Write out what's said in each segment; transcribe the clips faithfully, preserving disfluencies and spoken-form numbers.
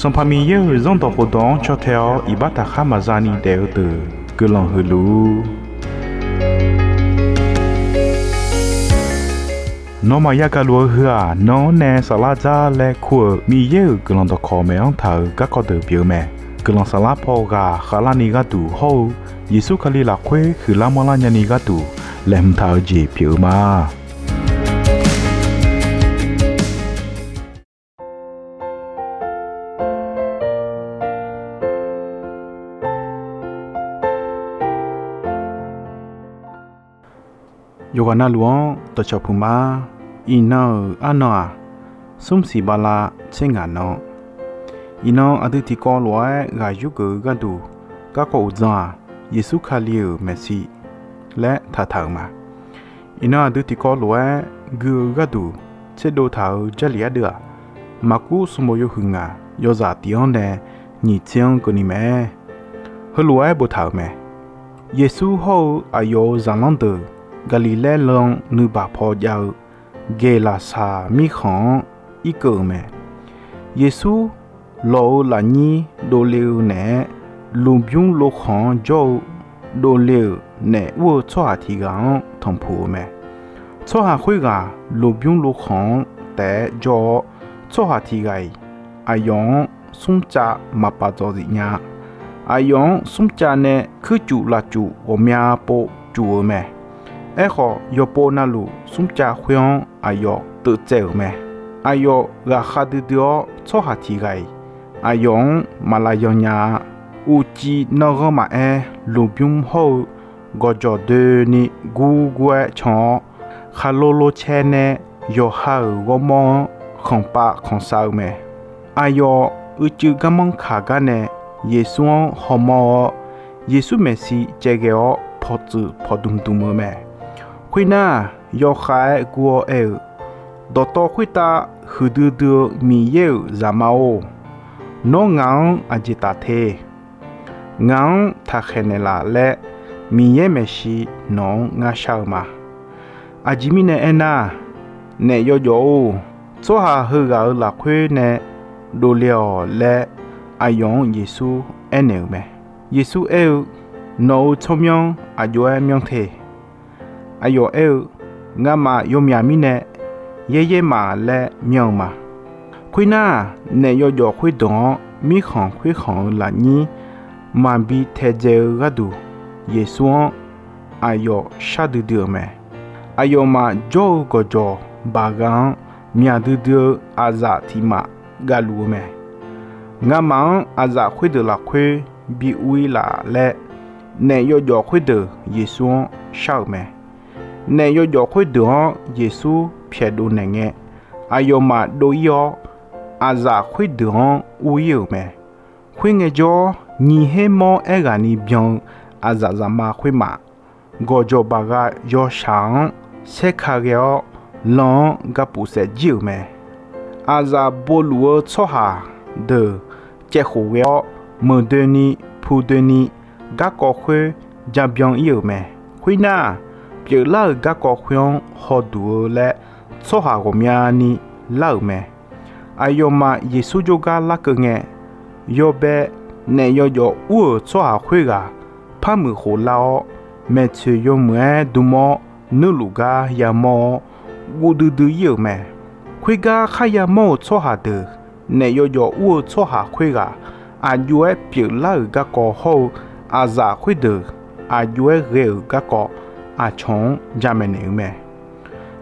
Sanqpaq Miqyaer-euq Zanrdawq khofdawq-anr caw tae-awr iqbax taqkhar maqza ni daef-eu deuq guiqlanq huiq luf-ur. Nawmaf yagaq luf-eu heu-aq, nan-anr nae saflar dzar laer kur-euq Miqyaer-euq guiqlanq dawqkawq maeq-anr taq-euq garkawv deuq pyeuf-eu mae. Guiqlanq saflar paw ghaq khavlarni gharduq hawr-eu Yeqsur Kali lafkhoer huiqlar manrlar nyani gharduq laeqhmq taq-eu jeq pyeuf-eu ma. Yawqghaq navluf-anr dawqcawq puq ma. Iqnan-euq arnan-aq, smr siq bala tser ngaq nan. Iqnan aqdui tiqkawv lof-aer ghaq yurgeuf-eu gharduq, garkawv uqdzan-aq, Yeqsur Kali-euq maeqshi laer taqtaq-euq ma. Iqnan aqdui tiqkawv lof-aer gui-eu gharduq tserdov taq-euq Jarlif ardeuv-aq, Maqkur sanqbof yawhuiq ngaq yawzaq tiq-anr nae nyiq tser-anr keuvni mae. Heulof-aer boftaq-euq mae. Yeqsur hawr-eu aqyawf-euq zaqlanr deuq Gaqliqlaer lan nuibaq paw jav-eu Geqlaqsaq mirkhanq-anr irkeuv-euq mae. Yeqsur lawq-eu lafnyir dovle-eu naeq-aer, lmqbymr lovkhanq-anr jawr-eu dovle-euq naef ur-eu tsawrhaq tiq ghaq-anr tanqpuq-eu mae. Tsawrhaq khoerghaq lmqbymr lovkhanq-anr taef-aer jawr-awr, tsawrhaq tiq ghaq-iq aqyawf-anr smrcav maqpaf dzawqzif nya-a. Aqyawf-anr smrcav nae kuircuf lafcuf ghawqmya pov cuf-eu mae. Aerkhawf, yawpov navluf smrcav khoer-anr aqyawf teuvtsaev-euq mae. Aqyawf ghaqkhav duidui-awr, tsawrhaq tiq ghaq-iq aqyawf-anr maq lav yan nya-a. Uqcif nanghanr maqaer, lmqbymr hawr-eu gawqjawq doeni gurgur-aer can-awr, khaqlo lo cae nae yawqha-euq ghawrmawr-anr khanqpav khanqsav-eu mae. Aqyawf uicuiv garmanr kaq gar nae Yeqsur-anr hawmawr-awr, Yeqsur maeqshi caevghae-awr pawqtsuif pawqdmq dmq-eu mae. Khoernar, yawkhav-aer guv-awr aer-eu, Dawqtawv khoertav huiqdui dui-eu Miqyaer-euq Zaqmar-or, nawr ngaq-anr aqjeq taf te. Ngaq-anr taqkhaeq naeqlaf laer, Miqyaer maeqshi nawq-anr ngar shar-eu ma. Aqjeq mirnae aernar, naef yawjawf-or, tsawrhaq heughaq-euq lafkhoer nae dovle-awq laer, aqyawf-anr Yeqsur aernaeq-euq mae. Yeqsur aer-eu, Nawq-euq tsawrmyanr aqjox-aer myanr te. Aqyawf aer-eu, Ngamaf yawmyaq mirnae Yaeryaer maf laer myan-eu ma. Khoernar, naef yawjawf khoerdeuq-anr mirkhanq khoerkhanq-euq lafnyir maqbi taedzae-eu gharduq, Yeqsur-anr aqyawf shar duidui-euq mae. Aqyawfmaf jawr-eu gawqjawq baq gha-anr myaq duidui-eu aqzaf tiq maf gavluf-eu mae. Ngamaf-anr aqzaf khoerdeuq lafkhoer bi ur-ir laf laer, naef yawjawf khoerdeuq Yeqsur-anr shar-euq mae. Naef yawjawf khoerdeuq-anr Yeqsur pyaeqdov naeqngae, aqyawfmaf dov-ir-awr, aqzaf khoerdeuq-anr ur-ir-euq mae. Khoerngae jawr, nyiq her mawr aerghaqni byan-eu aqzaf zaqma khoermaf, gawqjawq baq gha yawshaq-anr saerka ghae-awr, lan-anr gapuf saef jir-euq mae. Aqzaf boluf-eu tsawrhaq deuq caevkhof ghae-awr, meuq doeni pu doeni garkawv khoer jabyan-ir-euq mae. Khoernar, pyeuflar-euq garkawv khoer-anr hawduq-eu laer tsawrhaq ghawqmyani lar-euq mae. Aqyawfmaf Yeqsur jawrgar larkeuv ngae, yawbae naef yawjawf ur-euq tsawrhaq khoerghaq par muiq khof lar-awr, maeqtsoeq yawmuiq-aer dm-awr nuirluf gar yamawr-awr, guv duidui-ir-euq mae. Khoergar kharya mawr-euq tsawrhaq deuq naef yawjawf ur-eu tsawrhaq khoerghaq aqjox-aer pyeuflar-euq garkawv hawr-eu aqzaf khoerdeuq aqjox-aer ghae-euq garkawv aqcawq-anr jamaeq naeq-eu mae.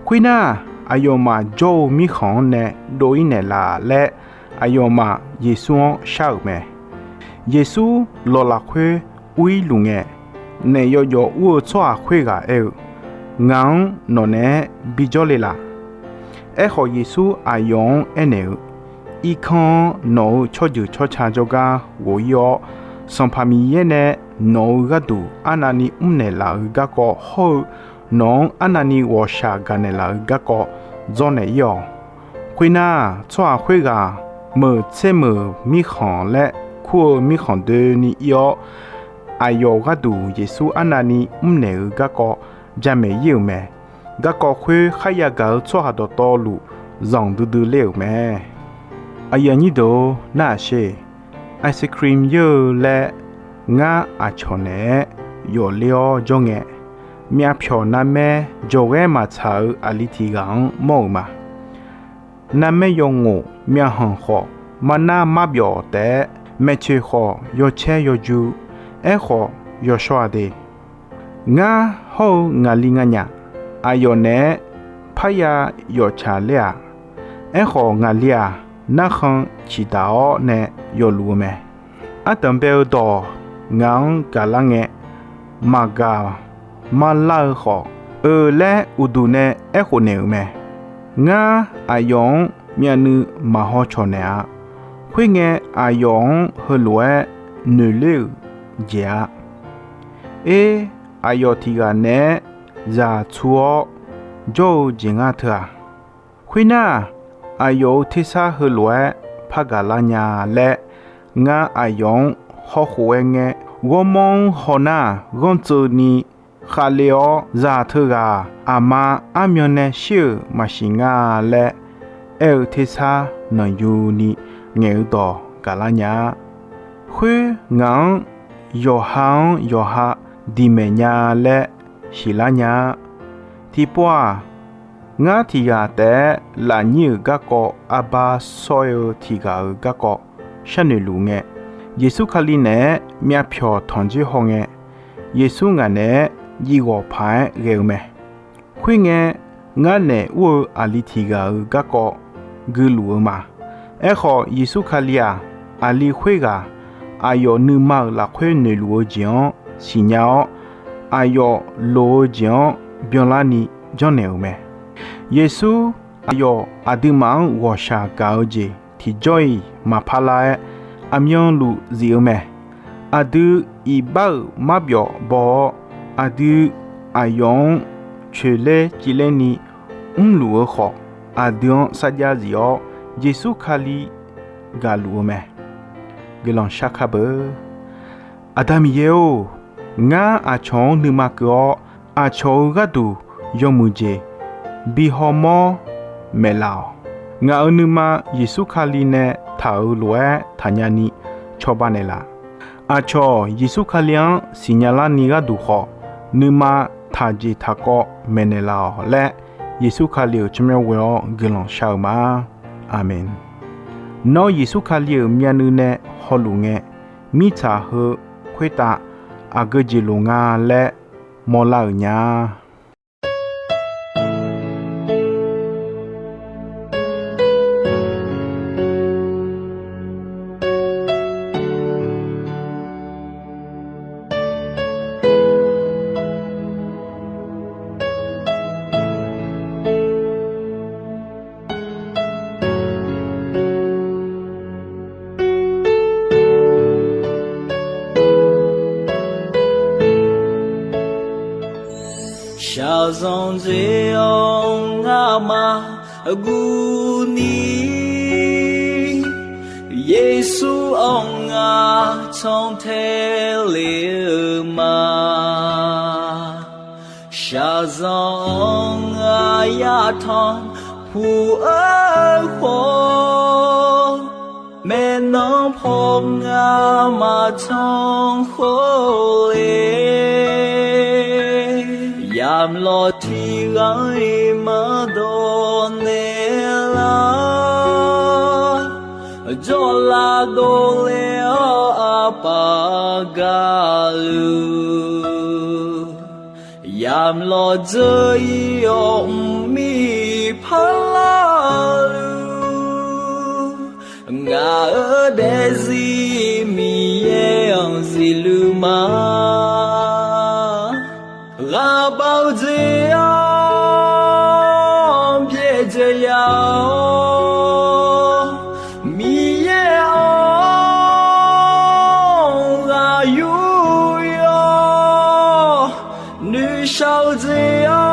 Khoernar, aqyawfmaf jawr-eu mirkhanq-anr nae dov-ir naeqlaf laer, aqyawfmaf Yeqsur-anr shar-euq mae. Yeqsur lawq lafkhoer ur-ir luf ngae, naef yawjawf ur-eu tsawrhaq khoerghaq aer-eu, Ngaq-anr nawq naeq-aer bijawr le laf. Aerkhawf, Yeqsur aqyawf-anr aernaeq-eu, Irkanr-anr nawq-euq tsawrjeuq tsawrca jawrgar ghof-ir-awr, Sanqpaq Miqyaer nae nawq-euq gharduq arnavni mrnaeq laf-euq garkawv hawr-eu, nawq-anr arnavni ghawqshaq gaqnaeq laf-euq garkawv dzawrnaeq-ir-awq. Khoernar, tsawrhaq khoerghaq meuq tser meuq mirkhanq laer kur-eu mirkhanq doeni ir-awr, aqyawf gharduq Yeqsur arnavni mrnaeq-euq garkawv jamaeq-ir-euq mae. Garkawv khoer kharya gaq-eu tsawrhaq dawqtawvluf zanq duidui ler-euq mae. Aqyuif aqnyir deuq-or, nar-aq sher, ice cream yeur-eu laer ngar aqcawq naeq-aer yawfler-awr jawr ngae, myavpyawq narmaer jawqghaer maqtsaq-eu aqli tiq ghaq-anr mawr-euq ma. Narmaer yawngof myavhanq khawf, marnar marbyawf taef-aer, maeqtsoeq khawf yawcaer yawju, aerkhawf yawshawr-a de. Ngar hawr-eu ngaqli nganyaf, aqyawf naeq-aer parya yawftsaq ler-aq, aerkhawf ngaqli-aq, narkhan ciqdaq-awr nae yawfluf-eu mae. Ardanq bae-eu dawq ngaq-anr gaqlar ngae, maqgaq marlar-eu khawf, eu laer uqduq nae aerkhof naeq-euq mae. Ngar aqyawf-anr myavnuiv maqhaw cawq naeq-a. Khoerngae, aqyawf-anr heulof-aer noeqler-euq jeq-a. Er, aqyawf tiq ghaq naeq-aer zaq tsu-awr jawr-eu jeq ngar teu-aq, khoernar, aqyawf-euq tersar heulof-aer par gaqlar nya laer, ngar aqyawf-anr hawkhof-aer ngae, ghawrmawr-anr hawnar-aq, ghanrtseuvni khavle-awr, zaq teughaq aqma armyan nae shir-euq maqsiq nga laer aer-eu tersar nanqyuni ngaeq-eu dawq gaqlar nya-a. Khoer ngaq-anr yawqha-anr yawqha diqmaeq nya laer siqlar nya-a. Tiqpov-aq, ngar tiq ghaq taef-aer lafnyir-euq garkawv arbar sawr-aer-eu tiq ghaq-euq garkawv sharnoeq luf ngae, Yeqsur Kali naeq-aer myavpyawq tanqdzoer hawngae, Yeqsur ngaq naeq-aer yivghawq paq-aer ghae-eu mae. Khoerngae, ngar naeq ur-eu aqli tiq ghaq-euq garkawv guiluf-eu ma. Aerkhawf, Yeqsur Kali-aq, aqli khoerghaq aqyawf nuima-euq lafkhoer noeqluf-eu jeq-anr siqnya-awr, aqyawf loq-eu jeq-anr byanlarni janrnaeq-euq mae. Yeqsur aqyawf aqduimaf-anr ghawqshaq gaq-eu jeq tiqjawr-iq maqpar lar-aer, aqmyanluf zif-eu mae. Aqdui iqbax-euq marbyawf baw-awr, aqdui aqyawf-anr coeqler civler ni mrluf-eu khawf, aqdui-anr sarjax zif-awr, Yeqsur Kali gaqluf-eu mae. Guiqlanq shar kar beu. Aqda Miqyaer-or, ngar aqcawq-anr nuima keuv-awr, aqcawq-euq gharduq yawmuiq jeq bi hawmawr maeqlaf-awq. Ngaq-euq nuima Yeqsur Kali nae taq-euq lof-aer taqnya ni cawba naeqlaf. Aqcawq Yeqsur Kali-anr siqnya larni gharduq khawf, nuima taqjeq taqkawv maeqnaeq laf-awq laer, Yeqsur Kali-euq tsawrmyanr ghoe-awr guiqlanq shar-eu ma. Aqmeq. Nawr Yeqsur Kali-euq myavnuiv nae hawluf ngae, mirtsaq heu khoertav aqgeu jeq loq nga laer mawrlar-euq nya. Shaqzanq dzae-awr ngamaf guvni, Yeqsur-anr ngar cantae le-eu ma. Shaqzanq-anr ngar yatanq puq-eu khawf, maeqnan paw ngar maqtanq khawf le. Yamlawr tiq ghaq-iq maqdawq naeq lar, jawrlav dovle-awr aqpaf gaqluf. Yamlawr dzeur-ir-awr mqmir parlar luf. Ngaq-euq daefzir Miqyaer-anr zifluf ma. Ghaqbav-eu jeq-anr byaerdzae ya-awr, Miqyaer-anr ghaq yur yawr. Noeqshaq-eu jeq-anr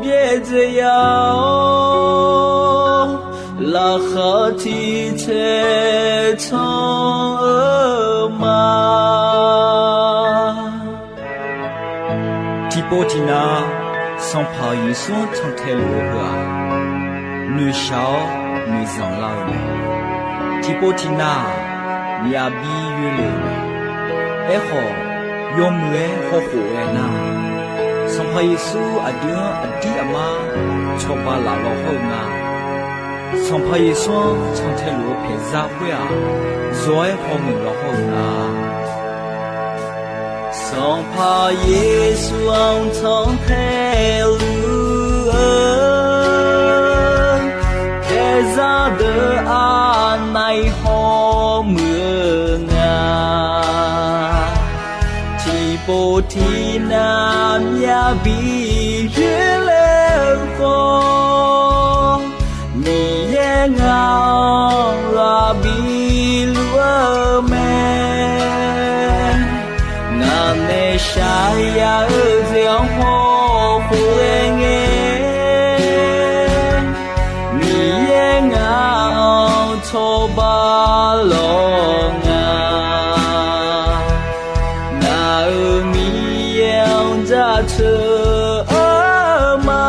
byaerdzae ya-awr, laqkhaq tiq caer can-eu ma. Tiqpov tiqnav Sanqpaq Yeqsur-anr cantae luf-eu heu-aq, noeqshaq-awr noeqzanq lar-eu mae. Tiqpov tiqnav-aq, myavbi yoelef-euq mae. Aerkhawf, yawmuiq-aer hawkhof-aer nar, Sanqpaq Yeqsur aqdui-anr aqdir aqmar cawba laf law hawr-eu nga. Sanqpaq Yeqsur-anr cantae luf-eu paeqzar khoer-aq, zawq-aer hawmuiq law hawr-eu nga. Sanqpaq Yeqsur-anr cantae luf-eu paeqzar deuq aqnav-iq hawmuiq-eu nga. Tiqpov tiqnav myavbi yoerler-eu khawf, Miqyaer ngaq-anr ghaq biluf-eu mae. Ngaq nae shaqyaq-eu jeq-anr hawkhof-aer ngae, Miqyaer ngaq-anr cawba lawr nga. Ngaq-euq Miqyaer-anr jaceuq-eu ma.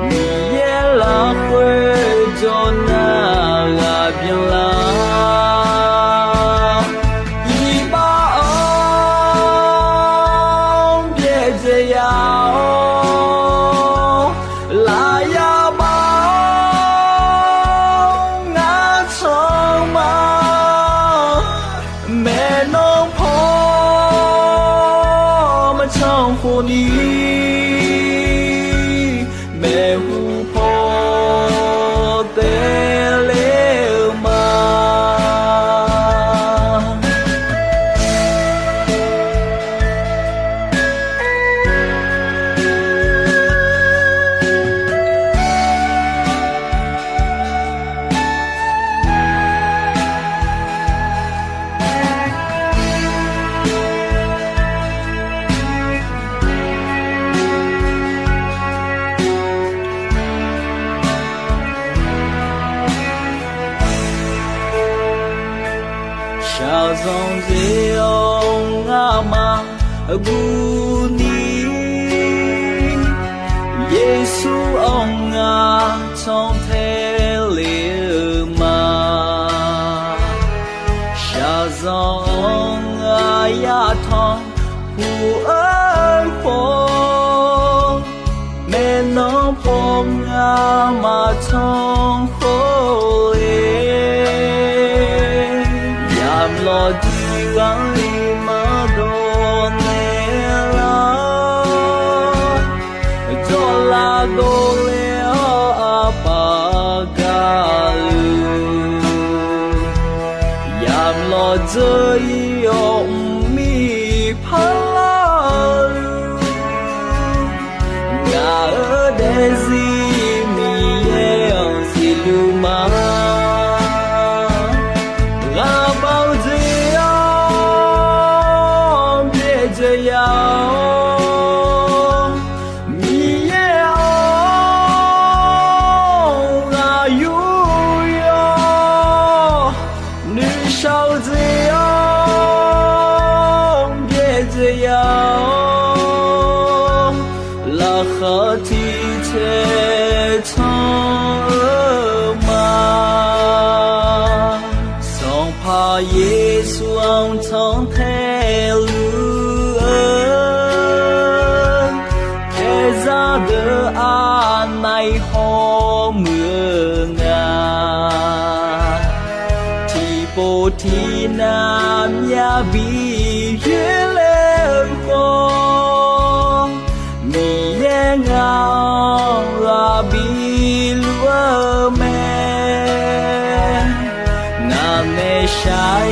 Miqyaer lafkhoer jawr nar ghaq byanlar. Iqbax-anr byaerdzae ya-awr, lafyaq baf-awr ngar can ma. Maeqnan paw maqcan khofni, maeqhu paw taeler-eu ma. Shaqzanq dzae-awr ngamaf guvni, Yeqsur-anr ngar cantae le-eu ma. Shaqzanq-anr ngar yatanq puq-eu khawf, maeqnan paw ngar maqcan khawf-e. Yamq lawqdui ghaqli maqdawq naeqlar, jawrlav dovle-awr aqpaf gaqluf, yamq lawqdzeur-ir-awr mqmir parlar-eu, ngaq-euq daefzir Miqyaer-anr siqluf ma. Ghaqbaq-eu jeq-anr byaerdzae ya-awr, Miqyaer-anr ghaq yur yawr, noeqshaq-eu jeq-anr byaerdzae ya-awr, laqkhaq tiq cae can-eu ma. Sanqpaq Yeqsur-anr cantae luf-eu, paeqzar deuq aqnav-iq hawmuiq-eu nga. Tiqpov tiqnav myavbi yoerler-eu khawf, Miqyaer ngaq-anr ghaq biluf-eu mae. Ngaq nae shaq